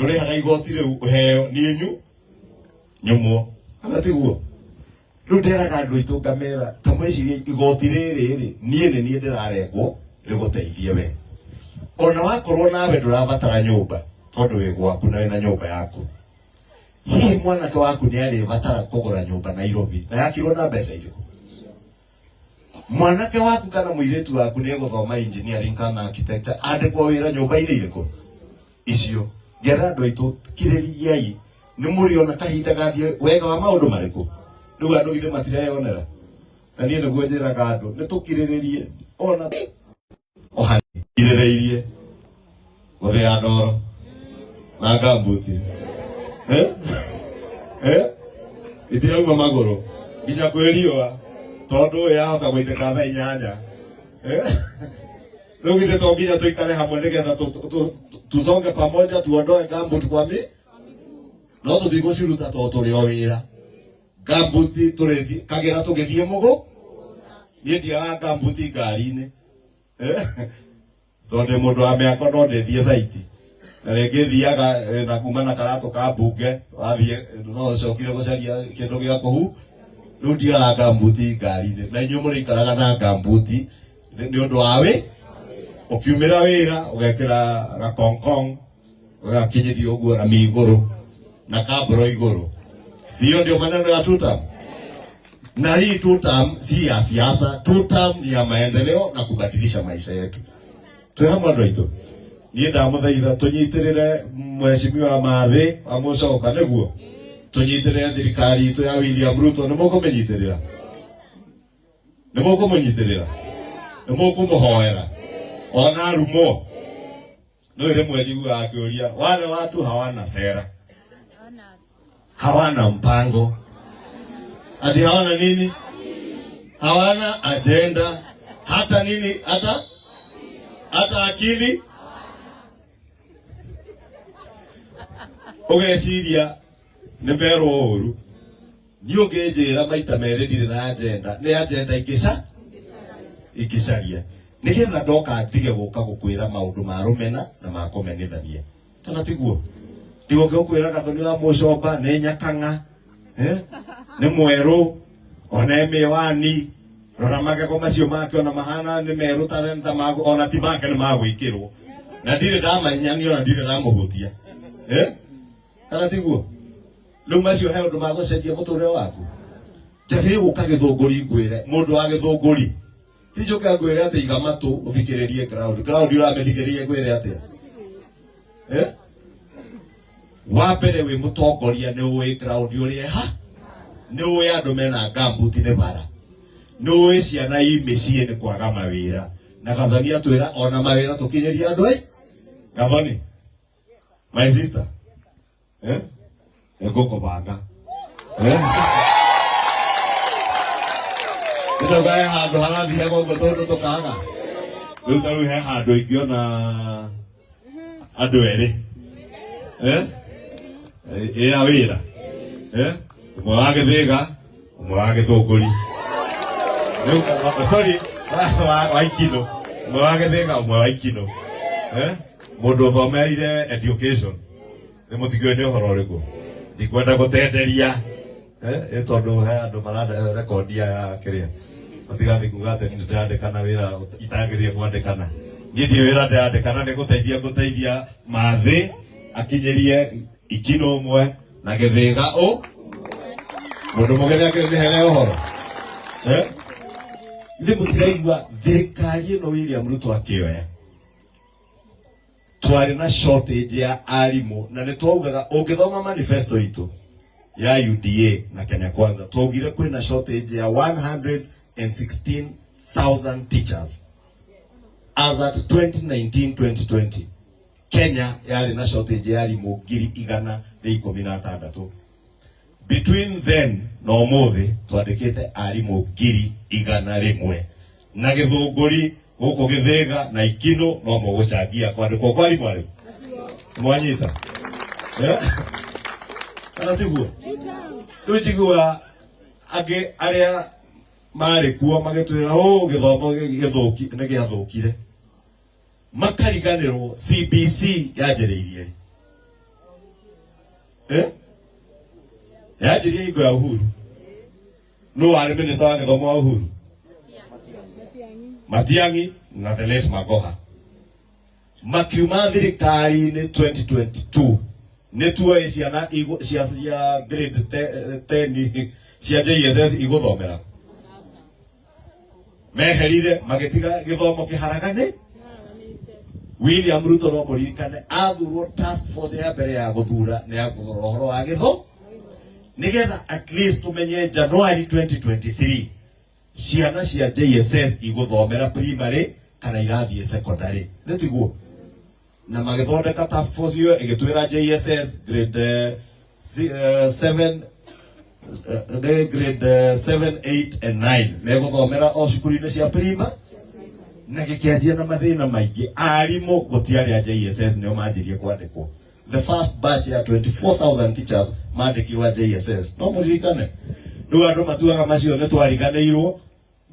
Ndũrĩhaga igoti rĩu ũheo niĩ nyu nyũmwo. Kana tiguo? Rĩu nderaga andũ aitũ ngamera ta mwĩcirie igoti rĩrĩ rĩ niĩ nĩ niĩ ndĩrarengwo rĩgũteithie we. Ona wakorwo nawe ndũrabatara nyũmba tondũ wĩ gwaku na wĩna nyũmba yaku. Hihi mwanake waku nĩ arĩbatara kũgũra nyũmba Nairobi na yakirwo na mbeca irĩkũ? Mwanake waku kana mũirĩtu waku nĩ egũthoma engineering kana architecture andĩkwo wĩra nyũmba-inĩ irĩkũ? Icio. Ngera andũ aitũ kirĩrĩriai nĩ mũrĩona kahinda gathiĩ wega wa maũndũ marĩkũ. Rĩu andũ githĩ matireyonera. Na niĩ nĩguo njĩraga andũ nĩ tũkirĩrĩrie ona ohanirĩrĩirie gũthĩa ndoro na ngambuti. Eh? Eh? Itirauma magũrũ nginya kwĩ riũa tondũ ũyũ yahota gũitĩka thaa 8. Eh? Rĩu githĩ to nginya tũikare hamwe nĩgetha tusonge pamoja tuondoe gumboot kwa mi no tũtigũciruta tondũ tũrĩ o wĩra. Gumboot tũrĩthiĩ kagĩra tũgĩthiĩ mũgũ niĩ ndiagaga gumboot ngari-inĩ. Tondũ ndĩ mũndũ wa mĩako no ndĩthiĩ saiti na rĩngĩ thiaga na kuma na karatũ ka mbunge wathiĩ no ũcokire gũcaria kĩndũ gĩa kũhu rĩu ndiagaga gumboot ngari-inĩ na inyuĩ mũrĩikaraga na gumboot nĩ ũndũ wa wĩ ũkiumĩra wĩra ũgekĩra gakonkong ũgakinyithia ũguo rami igũrũ na kambũro igũrũ. Sio ndio maneno ya tutam? Na hii tutam si ya siasa, tutam ni ya maendeleo na kubadilisha maisha yetu. Twĩ hamwe andũ aitũ. Niĩ ndamũthaitha tũnyitĩrĩre mheshimiwa Mathĩ wa Mũcoka nĩguo tũnyitĩrĩre thirikari itũ ya William Ruto. Nĩ mũkũmĩnyitĩrĩra? Nĩ mũkũmũnyitĩrĩra? Nĩ mũkũmũhoera ona arumwo? No rĩmwe njiguaga akĩũria wale watu hawana sera, hawana mpango, ati hawana nini, hawana agenda, hata nini, hata akili. Ũgeciria nĩ merwo ũru. Niĩ ũngĩnjĩra maita merĩ ndirĩ na agenda, nĩ agenda ingĩca ingĩcaria nĩgetha ndoka ndige gũka gũkwĩra maũndũ ma rũmena na ma kũmenithania, kana tiguo? Ndigũke gũkwĩra Gathoni wa Mũcomba nĩ nyakang'a, nĩ mwerũ ona e mĩwani, rora magego macio make ona mahana nĩ merũ ta mago, ona ti make nĩ magwĩkĩrwo na ndirĩ ndamahinyania ona ndirĩ ndamũhutia, kana tiguo? Rĩu macio he ũndũ magũcenjia mũtũrĩre waku. Njagĩrĩire gũka Gĩthũngũri ngwĩre mũndũ wa Gĩthũngũri, ti njũke ngwĩre atĩ iga matũ ũthikĩrĩrie ground. Ground ũramĩthikĩrĩria ngwĩre atĩa? Wa mbere wĩ mũtongoria nĩ ũĩ ground ũrĩa ha, nĩ ũĩ andũ mena gumboot nĩ bara, nĩ ũĩ ciana i mĩciĩ nĩ kwaga mawĩra, na Gathoni atwĩra ona mawĩra tũkinyĩrie andũ ai. Gathoni, my sister, Nĩngũkũbanga. Nĩtauga he handũ harathiaga ũguo tũndũ tũkaga. Rĩu ta rĩu he handũ ingĩona andũ erĩ. Ĩ ya wĩra. Ũmwe wa Gĩthĩga, ũmwe wa Gĩthũngũri. Rĩu, sorry, wa Ikinũ. Ũmwe wa Gĩthĩga, ũmwe wa Ikinũ. Mũndũ ũthomeire education. Nĩ mũtikĩũĩ nĩ ũhoro ũrĩkũ. Ndikwenda gũtenderia. Ĩ tondũ he andũ maranda rekondi ya kĩrĩa. Matigathiĩ kuga atĩ nĩ ndĩrandĩkana wĩra itagĩrĩire kwandĩkana. Niĩ ndirĩ wĩra ndĩrandĩkana, nĩ gũteithia ngũteithia Mathĩ akinyĩrie Ikinũ ũmwe na Gĩthĩga ũ. Mũndũ mũgeni akĩrehere ũhoro. Ithuĩ mũtiraigua thirikari ĩno William Ruto akĩoya. Twarĩ na shortage ya arimũ na nĩ twaugaga ũngĩthoma manifesto itũ ya UDA na Kenya Kwanza twaugire kwĩna shortage ya 116,000 teachers as at 2019-2020. Kenya yarĩ na shortage ya arimũ 116,000. Between then na ũmũthĩ twandĩkĩte arimũ 100,000 na Gĩthũngũri gũkũ Gĩthĩga na Ikinũ no mũgũchangia kwandĩkwo kwa arimũ arĩkũ? Mwanyita? Kana tiguo? Rĩu njiguaga angĩ arĩa marĩ kuo magĩtwĩra ũ gĩthomo gĩthũki nĩ gĩathũkire, makariganĩrwo CBC yanjĩrĩirie rĩ. Eh? Yanjirie hingo ya Uhuru. Nũ warĩ minister wa gĩthomo wa Uhuru? Matiang'i na the late Magoha. Makiuma thirikari-inĩ 2022 nĩ tuoĩ ciana cia grade 10 cia JSS igũthomera meherire magĩtiga gĩthomo kĩharagane. William Ruto no mũririkane athurwo task force ya mbere ya gũthura nĩ ya kũrora ũhoro wa gĩtho nĩgetha at least tũmenye January 2023 ciana cia JSS igũthomera primary kana irathiĩ secondary nĩ tiguo? Na magĩthondeka task force ĩyo ĩgĩtwĩra JSS grade 7 nĩ grade 7 8 and 9 megũthomera o cukuru-inĩ cia prima na gĩkĩanjia na mathĩna maingĩ. Arimũ gũtiarĩ a JSS nĩo manjirie kwandĩkwo. The first batch ya 24,000 teachers mandĩkirwo a JSS, no mũririkane. Rĩu andũ matuaga macio nĩ twariganĩirwo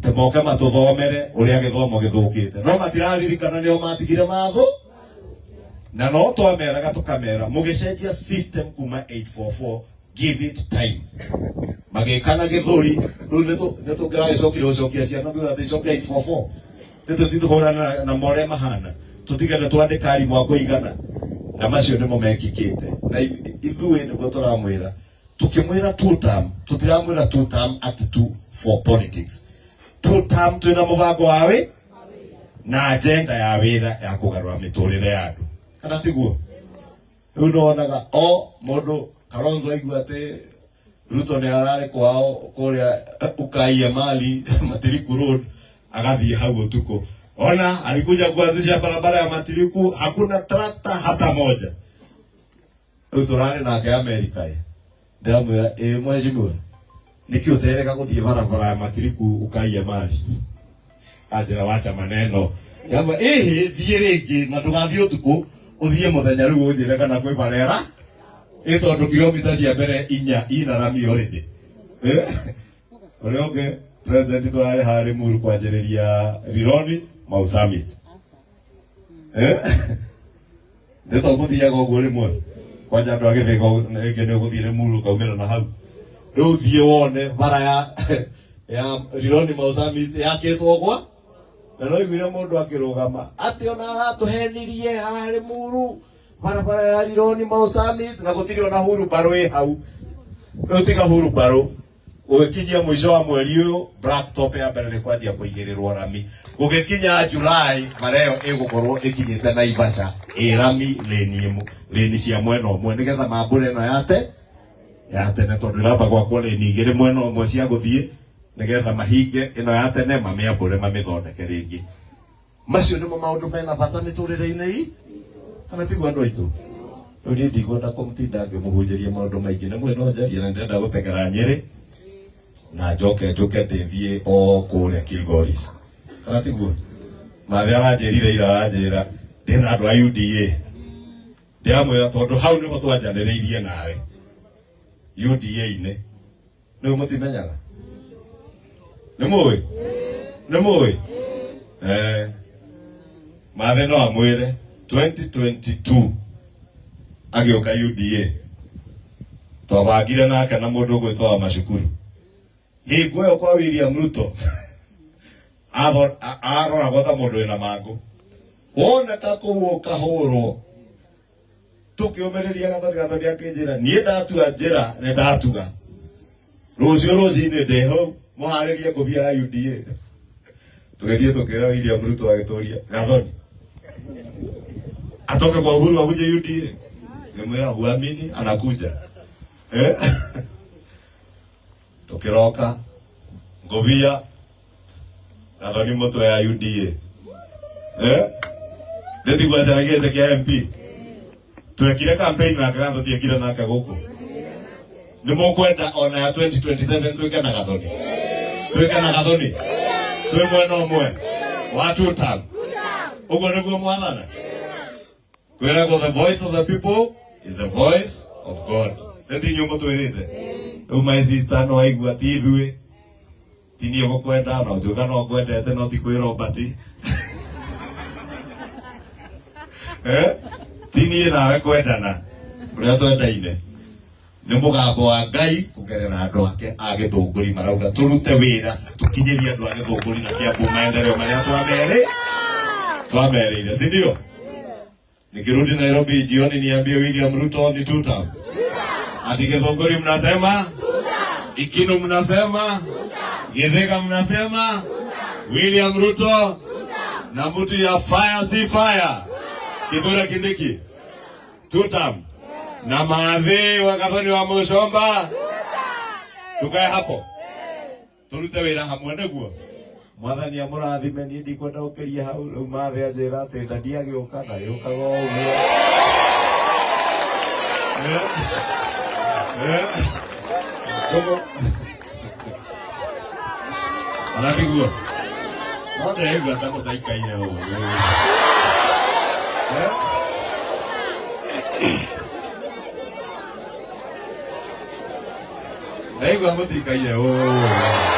te moke matũthomere ũrĩa gĩthomo gĩthũkĩte, no matiraririkana nĩo matigire matho na no twameraga tũkamera mũgĩcenjia system kuma 844, give it time. Magĩkana gĩthũri. Rĩu nĩ tũngĩragĩcokire gũcokia ciana thutha tũicoke 844 nĩ tũtithũrana na morĩa mahana tũtige nĩ twandĩka arimũ a kũigana na macio nĩmo mekĩkĩte. Na ithuĩ nĩguo tũramwĩra tukimwira two term, tutiramwira two term at two for politics. Two term twina mubango wa wi na agenda ya wira ya kugarura miturire ya andu, kana tiguo? Riu nĩwonaga o mũndũ Kalonzo aigua atĩ Ruto nĩ ararĩ kwao kũrĩa Ukaiye Mali Matiriku Road, agathiĩ hau ũtukũ. Ona alikuja kuanzisha barabara ya Matiriku, hakuna trakta hata moja. Rĩu tũrarĩ nake Amerika ĩ, ndĩramwĩra, ĩ mheshimiwa, nĩkĩ ũterega gũthiĩ barabara ya Matiriku Ukaiye Mali? Anjĩra, wacha maneno. Ndamwĩra, ĩhĩ, thiĩ rĩngĩ na ndũgathiĩ ũtukũ, ũthiĩ mũthenya, rĩu ũnjĩre kana kwĩ barera ĩ, tondũ kilomita cia mbere inya ina rami already. Ũrĩa ũngĩ president tũrarĩ harĩ Muru kwanjĩrĩria Rironi Mau Summit. Nĩ to mũthiaga ũguo rĩmwe kwanja andũ a Gĩthĩga rĩngĩ nĩ ũgũthiĩ Limuru ũkaumĩra na hau. Rĩu thiĩ wone bara ya Rironi Mau Summit yakĩtwo gwa na no iguire mũndũ akĩrũgama atĩ ona aratũhenirie haha Limuru barabara ya Rironi Mau Summit na gũtirĩ ona hurumbarũ ĩ hau. Rĩu tiga hurumbarũ, gũgĩkinyia mũico wa mweri ũyũ blacktop ya mbere nĩ kwanjia kũigĩrĩrwo rami. Gũgĩkinya July bara ĩyo ĩgũkorwo ĩkinyĩte Naivasha ĩ rami leni ĩmwe, leni cia mwena ũmwe, nĩgetha mambũra ĩno ya tene tondũ ĩramba gwakwo leni igĩrĩ mwena ũmwe cia gũthiĩ nĩgetha mahinge ĩno ya tene mamĩambũre mamĩthondeke rĩngĩ. Macio nĩmo maũndũ mena bata mĩtũrĩre-inĩ ii, kana tiguo andũ aitũ? Rĩu niĩ ndikwenda kũmũtinda ngĩmũhunjĩria maũndũ maingĩ, nĩ mwĩ no njarie na ndĩrenda gũteng'era Nyĩrĩ na njoke njũke ndĩthiĩ o kũrĩa Kilgoris, kana tiguo? Mathe aranjĩrire ira, aranjĩra ndĩna andũ a UDA. Ndĩramwĩra tondũ hau nĩho twanjanĩrĩirie nawe UDA-inĩ. Rĩu mũtimenyaga? Nĩ mũĩ? Nĩ mũĩ? Eh, Mathe no amwĩre 2022 agĩũka UDA twabangire nake na mũndũ ũgwĩtwo wa macukuru hingo ĩyo kwa William Ruto aroragwo ta mũndũ wĩna mangũ woneka kũu ũkahũrwo. Tũkĩũmĩrĩria Gathoni, Gathoni akĩnjĩra niĩ ndatua njĩra nĩ ndatuga rũciũ rũcinĩ ndĩ hau mũharĩrie ngũbia ya UDA. Tũgĩthiĩ tũkĩra William Ruto, agĩtũria Gathoni atoke kwa Uhuru akuje UDA, ngĩmwĩra huamini anakuja. Eh? Tũkĩroka ngũbia Gathoni mũtwe ya UDA. Eh? Nĩ tiguo acaragĩte kĩa MP twekire campaign nake kana tũtiekire nake gũkũ? Nĩ mũkwenda ona ya 2027 twĩke na Gathoni, twĩke na Gathoni twĩ mwena ũmwe wa two term? Ũguo nĩguo mwathana kwĩragwo, the voice of the people is the voice of God. Nĩ ti inyuĩ mũtwĩrĩte? Rĩu my sister no aigua ti ithuĩ, ti niĩ gũkwenda, no tuĩka no ngwendete, no ti kwĩ Robert. Eh? Ti niĩ nawe kwendana ũrĩa twendaine. Nĩ mũgambo wa Ngai kũgerera andũ ake a Gĩthũngũri marauga tũrute wĩra tũkinyĩrie andũ a Gĩthũngũri na Kiambu maendeleo marĩa twamerĩire, si ndio? Nikirudi Nairobi jioni niambie William Ruto ni two term. Ati Githunguri mnasema? Ikinu mnasema? Githika mnasema? William Ruto na mtu ya fire si fire. Kithure Kindiki two term. Na maadhi wa Gathoni wa Mucomba tukae hapo turute wira hamwe niguo mwathani amũrathime. Niĩ ndikwenda gũkĩria hau. Rĩu mathĩ anjĩra atĩ ndadi agĩũka ndagĩũkaga o ũguo. Eh, eh, ona tiguo no ndĩraigua ta mũtaikaire ũru. Eh? Ndaigua mũtikaire ũũ.